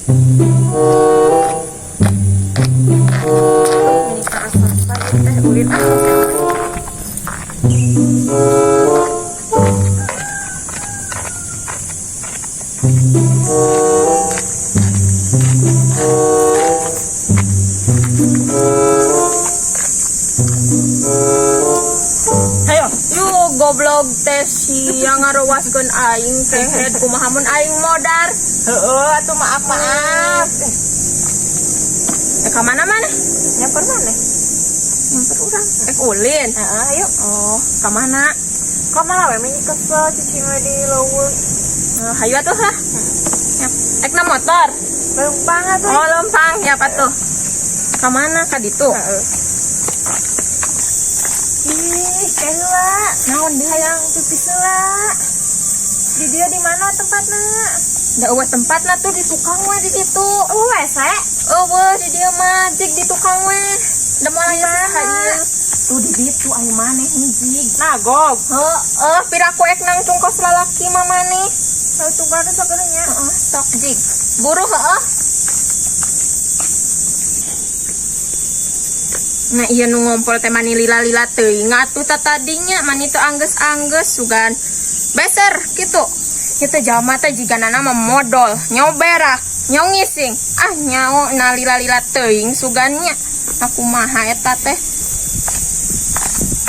Ini asa teh ulin ah. Hayo, yuk goblok teh sia ngarawaskeun aing kehed, kumaha mun aing modar. Heeh, atuh maaf maaf. Eh, ka mana mana? Nyamper mana? Nyamper urang. Eh, ulin. Heeh, ayo. Oh, ka mana? Ka mana we, meni kesel cicing we di leuweung. Eh, hayu atuh lah. Yap. Ek na motor. Lempang atuh. Oh, lempang. Ya atuh. Ka mana, ka ditu? Heeh. Ih, heula. Naon deui? Hayang pipis heula. Di dia di mana tempatna? Da euweuh tempatna tuh, di tukang we di ditu. Oh, WC. Euweuh di dieu mah, jig di tukang we. Da moal aya Di mana? ieu. Tuh di ditu ayo maneh ngijig. Nagog. Heeh, piraku ek nangtung kos lalaki mah maneh. Tahu tunggal teh sakeurnya. Heeh, sok jig. Buru heeh. Nah, iya nu ngompol teh mani lila-lila teuing atuh tadinya mani teu anggeus-anggeus sugan. Beser kitu. Kitu jalma teh jigana mah modol, nyoberak, nyongising. Ah, nyao na lila-lila teuing sugannya. Aku maha eta teh.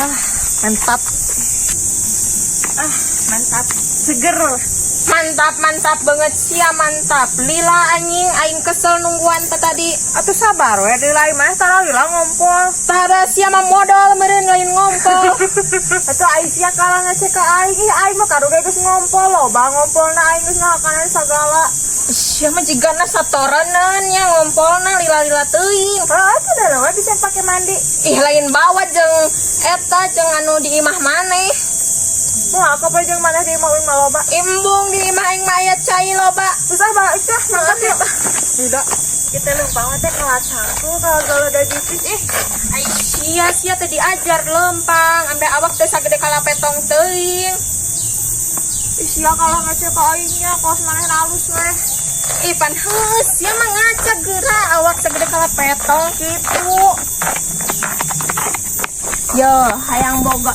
Ah, mantap. Ah, mantap. Seger. Mantap, mantap banget sia, mantap. Lila anjing, aing kesel nungguan teh tadi. Atuh sabar we, di lain mah tara lila ngompol. Tara sia mah modal meureun, lain ngompol. Atuh aing sia kalah ngecek ka aing. Ih, aing mah karuge geus ngompol loba ngompolna, aing geus ngahakanan sagala. Sia mah jigana satoranan nya ngompolna lila-lila teuing. Kalau atuh da we bisa pake mandi. Ih, lain bawa jeung eta jeung anu di imah maneh. Wah, apa jeung maneh di imah uing mah loba. Embung, di imah aing mah aya cai loba. Terus ah, itu ah, mantap ya. Tidak. Kita lempang teh kalah cangkul kalau kalau udah pipis ih. Ai sia, sia teh diajar lempang ambe awak teh sagede kalapetong teuing. Ih, sia kalah ngecek ka aingnya kos maneh halus weh. Ih, pan heuh sia mah ngaca geura awak sagede kalapetong kitu. Yo, hayang boga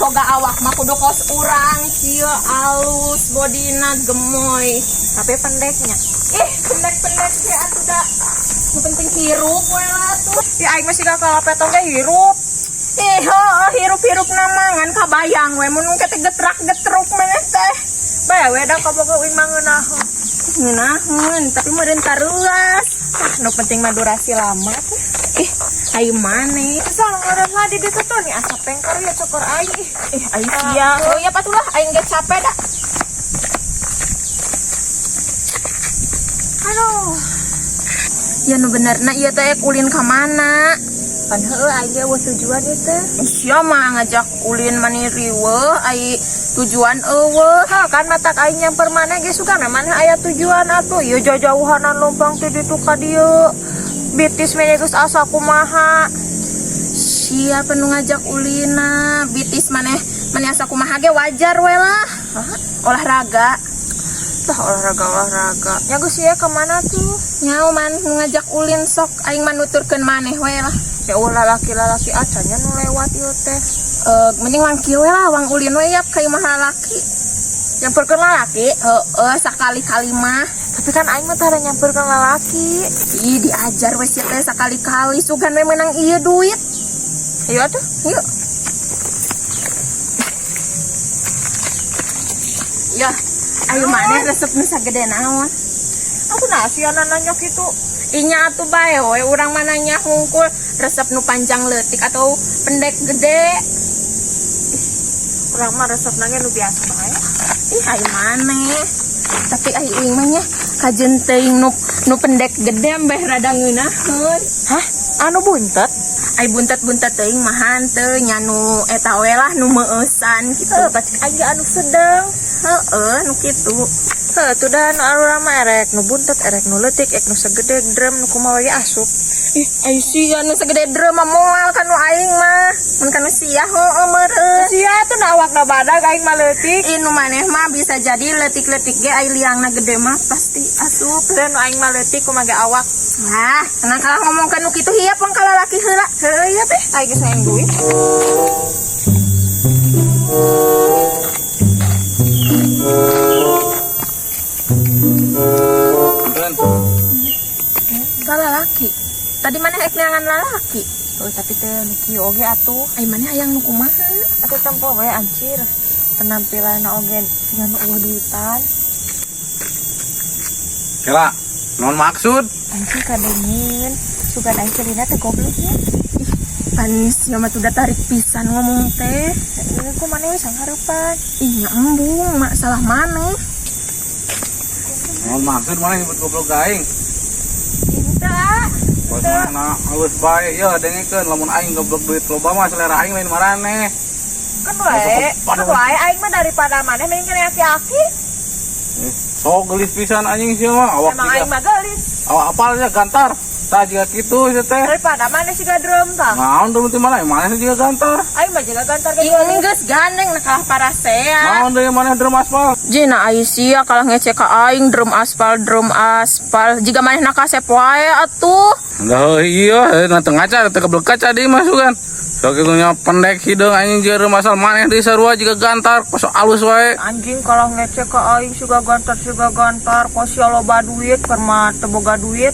boga awak mah kudu kos urang kieu, alus bodina, gemoy. Tapi pendeknya. Ih, pendek-pendek sih atuh da. Nu penting hirup we lah atuh. Ih, aing masih gak kalapetong ge hirup. Ih, heuh, hirup-hirup nama ngan kabayang we mun teh getrak-getruk maneh teh. Bae we da kaboga uing mah ngeunaheun. Ngeunaheun, tapi meureun taruas. Ah, nu penting mah durasi lama tuh. Ih, ayo maneh. Terus ngeureun lah di ditu tuh nih asa pengker ya cokor aing ih. Ih, ayo sia. Oh iya patulah, aing ge capek dah. Aduh. Ya nu benerna ieu teh ulin ka mana? Pan heueuh aing ge euweuh tujuan ieu teh. Sia mah ngajak ulin mani riweuh, ai tujuan euweuh. Ha, kan matak aing nyamper maneh ge sugana maneh aya tujuan atuh. Ieu jauhanan lempang ti ditu ka dieu. Bitis mene geus asa kumaha. Siapa nu ngajak ulina? Bitis maneh maneh asa kumaha ge wajar we lah. Hah? Olahraga. Tah, olahraga olahraga. Ya geus sia ka mana tuh? Nyao man nu ngajak ulin, sok aing mah nuturkeun maneh we lah. Ya ulah lalaki-lalaki acan nya nu lewat ieu teh. Eh, mending wang kieu we lah, wang ulin we yap ka imah lalaki. Nyamperkeun lalaki? Heeh, sakali-kali mah. Tapi kan aing mah tara nyamperkeun lalaki. Ih, diajar we sia teh sakali-kali sugan we menang ieu duit. Ayo atuh. Yuk. Ya, ayo maneh resep nu sagede naon? Aku nasi nanya kitu. Inya atuh bae we urang mah nanya hungkul, resep nu panjang leutik atau pendek gede. Urang mah resep ge nu biasa bae. Ih, ayo maneh. Tapi ayo uing mah nya kajen teuing nu nu pendek gede ambeh rada ngeunaheun. Hah? Anu buntet? Ai buntet-buntet teuing mah hanteu nya, nu eta we lah, nu meueusan kitu. Heuh, pacik aing ge anu sedang. Heeh, nu kitu. Heuh, tuh dah nu arurang mah erek nu buntet, erek nu leutik, erek nu sagede drum, nu kumaha we asup. Ih, ai sia nu segede drum mah moal kanu aing mah. Mun kanu sia heueuh meureun. Sia tuh na awakna badag, aing mah leutik. Ih, nu maneh mah bisa jadi leutik-leutik ge ai liangna gede mah pasti asup. Teu, nu aing mah leutik kumaha ge awak. Nah, tenang kalah ngomong nu kitu hiap pang kalalaki heula. Heueuh ya teh, aing geus hayang duit. Punten. Kalalaki. Tadi maneh ek neangan lalaki. Oh, tapi teh nu kieu oge atuh. Ai maneh hayang nu kumaha? Atuh tempo we anjir. Penampilan oge siga nu euweuh duitan. Kela, naon maksud? Anjir kadengin. Sugan aing celina teh goblok nya. Pan sia mah tuh tarik pisan ngomong teh. Heueuh, ku maneh we sanghareupan. Ih, nya embung, mak salah maneh. Naon maksud maneh nyebut goblok ka aing? Henteu. Bos mana halus bae ya dengekeun lamun aing goblok duit loba mah selera aing lain maraneh. Kan wae, kan wae aing mah daripada maneh mending kena aki-aki. Eh, sok gelis pisan anjing sia mah awak Emang aing jiga. mah gelis. Awak apal nya gantar. Tah jiga kitu sia teh. Daripada maneh siga drum tah. Naon drum teh mana? Maneh jiga gantar. Aing mah jiga gantar ge Ih, gelis. geus gandeng nah kalah parasea. Naon deui maneh drum aspal? Jina ai sia kalah ngece ka aing drum aspal drum aspal. Jiga manehna kasep wae atuh. Lah iya, na teu ngaca teu keblek kaca deui mah sugan. Sok kitu nya pendek hideung anjing jiga drum aspal maneh deui sarua jiga gantar, kos alus wae. Anjing kalau ngece ke aing siga gantar, kos sia loba duit, keur mah teu boga duit.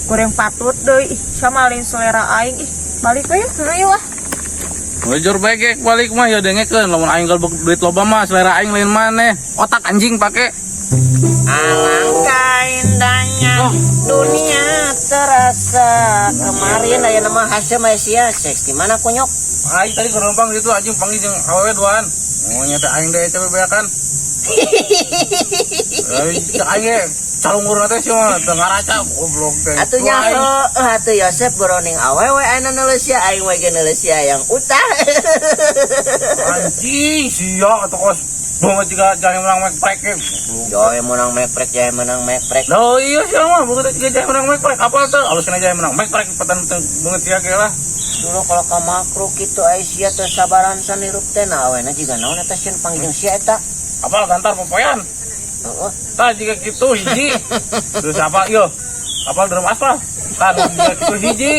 Goreng patut deui, ih sama lain selera aing, ih balik we. Heueuh ah. Wajur begek balik mah ya dengekeun lamun aing goblok duit loba mah selera aing lain maneh. Otak anjing pake. Alangkah indahnya dunia terasa kemarin aya nama hasil Malaysia seks di mana kunyok. Aing tadi ke Rempang gitu anjing panggil jeung awewe duaan. Oh nya teh aing deui cabe beakan. Aing aing ge calungurna teh sia mah teu ngaraca goblok teh. Atuh nyaho atuh Yosep boroning awewe ayeuna neuleus sia aing we ge neuleus sia yang utah. Anjing sia atuh kos banget juga jahe menang mekprek ge. Jahe menang mekprek, jahe menang mekprek. Loh iya sia mah bukan teh jahe menang mekprek apal teh alus kena jahe menang mekprek petan teu beungeut sia ge lah. Dulu kalau ka makro kitu ai sia teu sabaran sanirup teh na awena jiga naon eta sieun panggil jeung sia eta. Apal gantar popoyan. Heeh. Tah jiga kitu hiji. Terus apa ieu? Apal drum aspal. Tah jiga kitu hiji.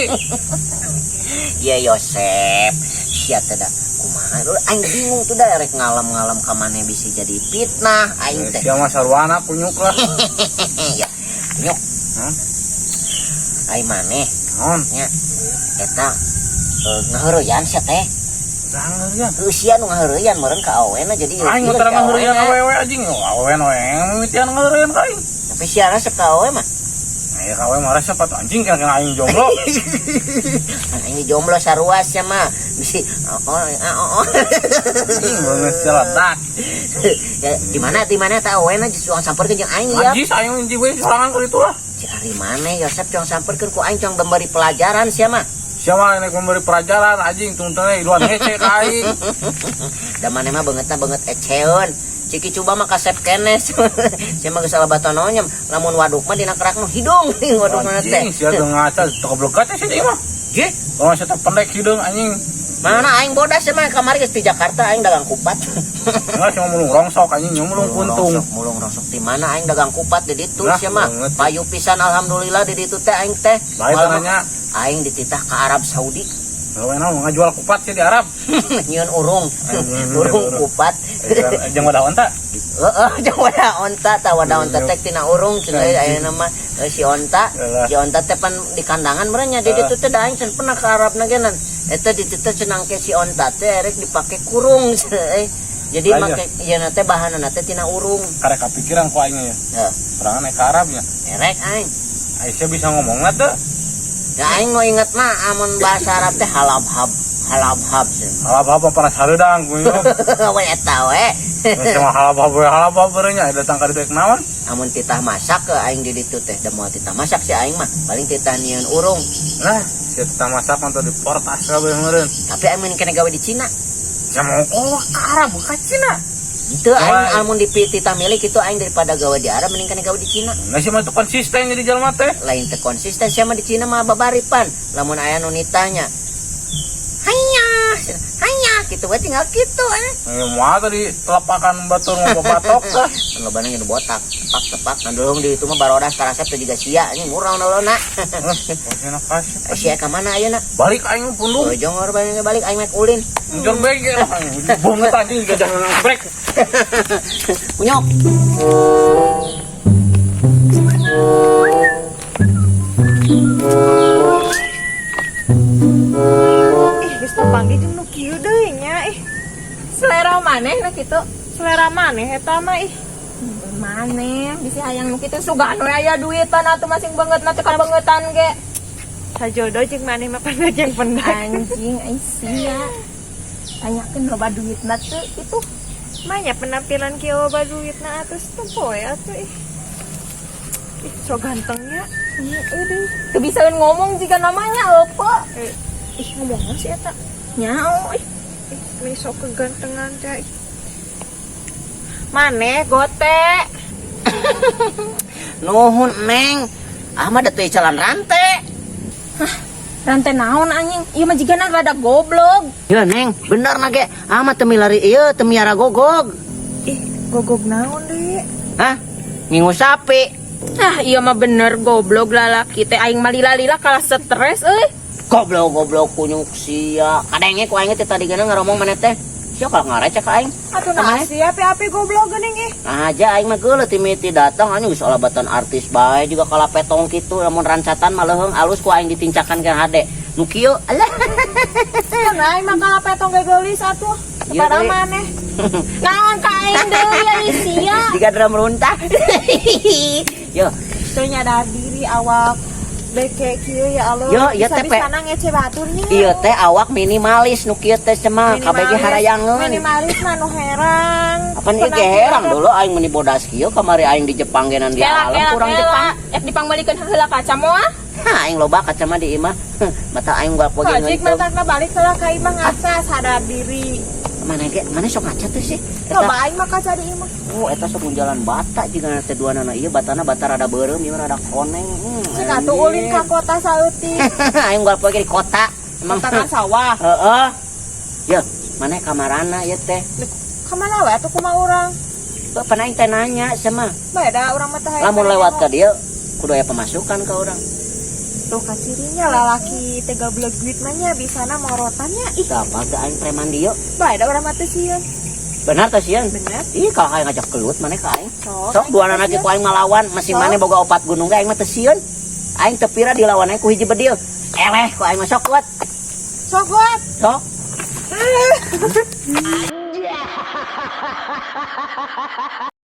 Ya Yosep, sia teh da kumaha dulu aing bingung tuh da rek ngalam-ngalam ka maneh bisa jadi fitnah aing teh. Sia mah sarwana kunyuk lah. Ya, kunyuk. Hah? Aing maneh Naon? nya eta ngaheureyan sia teh. Ngaheureyan. Heuh sia nu ngaheureyan meureun ka awena jadi Aing mah tara ngaheureyan awewe anjing. Awewe nu mimitian ngaheureyan ka aing. Tapi sia resep ka awewe mah. Ya ka awewe mah resep atuh anjing kira-kira aing jomblo. Aing jomblo sarua sia mah. Bisi oh oh oh. Anjing beungeut sia letak. Ya di mana eta awena geus urang samperkeun jeung aing ya. Anjing aing hiji we sorangan ku ditu lah. Cari mana Yosep cong samperkeun ku aing cong memberi pelajaran sia mah. Sia mah nek memberi pelajaran anjing tungtungna iluan hece ka aing. Da maneh mah beungeutna beungeut eceun. Ciki coba mah kasep keneh. Sia mah geus alabatono nya lamun waduk mah dina kerak nu hidung waduk mana teh. Anjing sia teu ngaca teu goblok kaca sia ieu mah. Jih, Oh sia teh pendek hideung anjing. Mana aing bodas sia mah kamari geus di Jakarta aing dagang kupat. Enggak sia mulung rongsok anjing nya mulung kuntung. Rongsok, mulung rongsok di mana aing dagang kupat di ditu Lah, sia mah. banget. Payu pisan alhamdulillah di ditu teh aing teh. Lain Malah nanya. Aing dititah ke Arab Saudi. Gawe naon ngajual kupat sih di Arab. Nyieun urung. Anjing, Urung urung. kupat. Jeung wadah onta. Heeh, jeung wadah onta tah wadah onta teh tina urung cenah ayeuna mah si onta. Yalah. Si onta teh pan di kandangan meureun nya di ditu teh da aing can pernah ke Arab na genan. Eta di ditu teh cenah engke si onta teh erek dipake kurung cenah eh. Jadi Lain make ieu teh bahanna teh tina urung. Karek kapikiran ku aing ya. Heeh. Sorangan naik ke Arab nya. Erek aing. Aisyah bisa ngomong nggak tuh? Ya aing nu inget mah amun bahasa Arab teh halabhab, halabhab cenah. Halabhab mah panas hareudang kunyuk. We eta we. Sama halabhab we halabhab beureun nya datang ka ditu ek naon? Amun titah masak ke aing di ditu teh da moal titah masak si aing mah paling titah nyieun urung. Nah, si titah masak mah di portas kabeh meureun. Tapi aing mun kena gawe di Cina. Sia mau ke Arab ka Cina. Teu aing amun dipititah milik itu aing daripada gawe di Arab mending kana gawe di Cina. Nah sia mah teu konsisten jadi jalma teh. Lain teu konsisten sia mah di Cina mah babaripan. Lamun aya nu nitanya. Hanya, hanya gitu we tinggal kitu eh. Ya moal tadi telepakan batur mau batok tah. Kan lobana nu botak, tepak-tepak. Nah dulu di itu mah barodas karasep teh juga sia anjing murah lona. Enak kasih. Sia ka mana ayeuna? Balik aing pundung. Ojong balik balik aing mek ulin. Muncul bege lah aing. Banget anjing gajah brek. Kunyok. Ih, geus tepanggih jeung nu kieu deui nya ih. Selera maneh nu kitu. Selera maneh eta mah ih. Maneh bisi hayang nu kitu sugan we aya duitan atuh masing banget na teu kabangetan ge. Sajodo jeung maneh mah pendek jeung pendek. Anjing aing sia. Tanyakeun loba duitna teu kitu. Manya penampilan kieu loba duitna atuh tempo we atuh ih. Ih, so gantengnya. Heeh Teu bisaeun ngomong jiga namanya eueuh. Ih, ngomongna sih eta. Nyao ih. Ih, meni sok kegantengan teh. Ih. Maneh gote. Nuhun Neng. Ahmad atuh jalan rantai. Rantai naon anjing? Ieu mah jigana rada goblok. Ya Neng, bener na ge. Ahmad teu milari ieu teu miara gogog. Ih, gogog naon deui? Hah? Ngingu sapi. Ah, iya mah bener goblok lalaki teh aing mah lila-lila kalah stres euy. Goblok goblok kunyuk sia. Kadenge ku aing teh tadi geuna ngaromong maneh teh. Sia kalau ngareceh ka aing. Atuh nah api-api goblok geuning ih. Nah aja aing mah geuleuh timiti datang anjing geus olabatan artis bae juga kalah petong kitu lamun rancatan mah leuheung alus ku aing ditincakan ke hade. Nu kieu alah. Kan aing mah kalah petong ge geulis atuh. Iya, Kepada deui. maneh. Naon ka aing deui ai sia. Jika drum runtah. Yo, Teu nyadar diri awak beke kieu ya Allah. Yo, ieu teh, Pe. Bisa-bisana ngece baturnya. Ieu teh awak minimalis nu kieu teh cema kabeh ge harayangeun. Minimalis mah nu herang. Apan ieu ge herang dulu aing meuni bodas kieu kamari aing di Jepang ge di Kela alam kela kurang kela. Jepang. Ek dipangbalikeun heula kaca moal. Hah, aing loba kaca mah di imah. Mata aing gua poe ge Kajik ngeunteu. matakna balik heula ka imah ngaca sadar diri. Mana ge mana sok ngaca tuh sih? Eta Loba aing mah kaca di imah. oh eta sok jalan bata jiga teh duanana ieu batana bata rada beureum ieu rada koneng. Cek atuh ulin ka kota saeutik. Aing gua poe ge di kota. Emang Kota kan sawah. Heeh. Yo, mana kamarana ieu teh? Kamana we atuh kumaha urang? Pan aing teh nanya sama. Beda urang mah teh hayang Lamun pengen lewat nengok. ka dieu kudu aya pemasukan ka urang. Tuh kacirinya lalaki teh gablek duit mah nya bisana morotannya ih. Teu apa teu aing preman dieu. Beda urang mah teh sieun. Benar teh sieun? Bener. Ih, kalau aing ngajak kelut maneh ka aing. Sok, Sok aing dua teh anak sieun. ku aing malawan, masing Sok. maneh boga opat gunung ge aing mah teu sieun. Aing teu pira dilawan aing ku hiji bedil. Eleh ku aing mah sok kuat. Sok kuat. Sok.